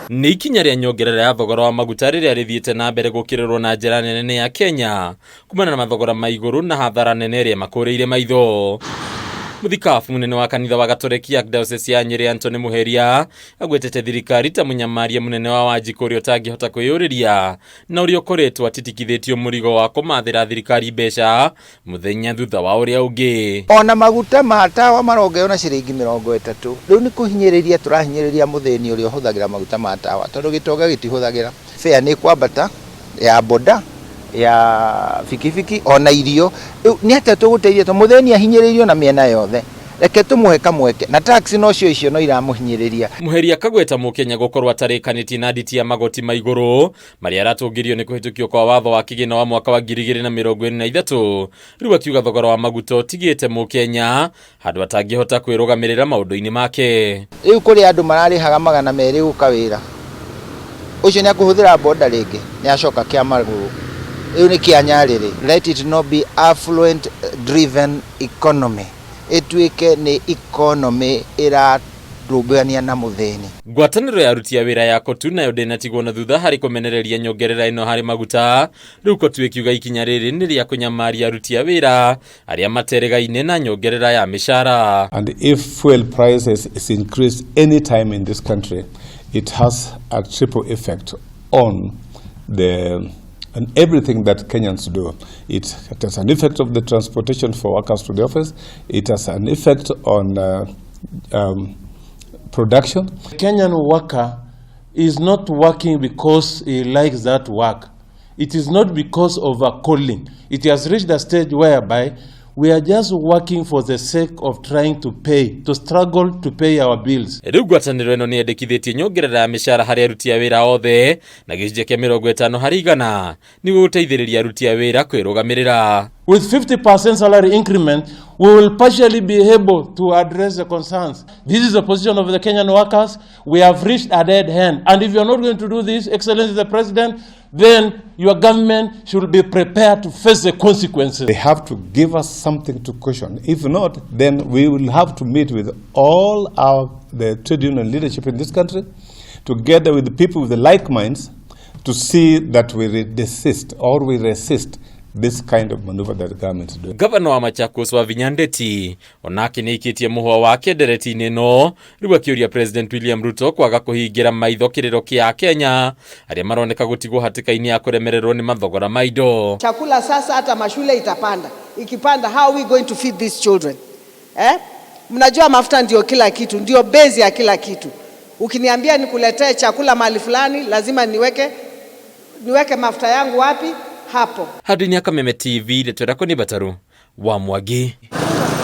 Nĩ ikinya rĩa nyongerera ya thogora wa maguta rĩrĩa rĩthiĩte na mbere gũkĩrĩrwo na njĩra nene nĩ ya Kenya kumana na mathogora ma igũrũ na hathara nene ĩrĩa makũrĩire maitho. Mũthikabu mũnene wa kanitha wa Gatoreki Archdiocese ya Nyĩrĩ Anthony Muheria agwetete thirikari ta mũnyamaria mũnene wa Wanjikũ ũrĩa ũtangĩhota kwĩyũrĩria na ũrĩa ũkoretwo atitikithĩtio mũrigo wa kũmathĩra thirikari mbeca mũthenya thutha wa ũrĩa ũngĩ. Ona maguta ma tawa marongererwo na ciringi 30. Rĩu nĩ kũhinyĩrĩria tũrahinyĩrĩria mũthĩni ũrĩa ũhũthagĩra maguta ma tawa tondũ gĩtonga gĩtihũthagĩra. Fare nĩ kwambata ya boda, ya bikibiki ona irio. Rĩu nĩ atĩa tũgũteithia tondũ mũthĩni ahinyĩrĩirio na mĩena yothe. Reke tũmũhe kamweke na tax nocio icio no iramũhinyĩrĩria. Muheria akagweta Mũkenya gũkorwo atarĩkanĩtie na nditi ya magoti ma igũrũ marĩa aratũngĩrio nĩ kũhĩtũkio kwa watho wa kĩgĩna wa mwaka wa 2023. Rĩu akiuga thogora wa maguta ũtigĩte Mũkenya handũ atangĩhota kwĩrũgamĩrĩra maũndũ-inĩ make. Rĩu kũrĩ andũ mararĩhaga 200 gũka wĩra. Ũcio nĩ akũhũthĩra boda rĩngĩ, nĩ acoka kĩa magũrũ. Rĩu nĩ kĩa nyarĩrĩ. Let it not be affluent driven economy. Ĩtuĩke nĩ economy ĩrarũmbũyania na mũthĩni. Ngwatanĩro ya aruti a wĩra ya Kotu nayo ndĩnatigwo na thutha harĩ kũmenereria nyongerera ĩno harĩ maguta. Rĩu Kotu ĩkiuga ikinya rĩrĩ nĩ rĩa kũnyamaria aruti a wĩra arĩa materegaine na nyongerera ya mĩcara. And if fuel prices is increased any time in this country, it has a triple effect on the and everything that Kenyans do. It has an effect of the transportation for workers to the office. It has an effect on production. Kenyan worker is not working because he likes that work. It is not because of a calling. It has reached a stage whereby we are just working for the sake of trying to pay, to struggle to pay our bills. Rĩu ngwatanĩro ĩno nĩ yendekithĩtie nyongerera ya mĩcara harĩ aruti a wĩra othe na gĩcunjĩ kĩa 50% nĩguo gũteithĩrĩria aruti a wĩra kwĩrũgamĩrĩra. With 50% salary increment, we will partially be able to address the concerns. This is the position of the Kenyan workers. We have reached a dead end. And if you are not going to do this, Excellency the President, then your government should be prepared to face the consequences. They have to give us something to cushion. If not, then we will have to meet with all our the trade union leadership in this country, together with the people with the like minds, to see that we desist or we resist this kind of maneuver that the government is doing. Gavana wa Machakos Wavinya Ndeti onake nĩ aikĩtie mũhwa wake ndereti-inĩ ĩno rĩu akĩũria President William Ruto kwaga kũhingĩra maitho kĩrĩro kĩa Kenya arĩa maroneka gũtigwo hatĩka-inĩ ya kũremererwo nĩ mathogora ma indo. Chakula sasa hata mashule itapanda. Ikipanda, how are we going to feed these children? Eh? Mnajua mafuta ndio kila kitu, ndio base ya kila kitu. Ukiniambia nikuletee chakula mahali fulani, lazima niweke mafuta yangu wapi? Hapo. Handũ-inĩ ya Kameme TV, ndeto ĩrakwo nĩ Bataru wa Mwangi.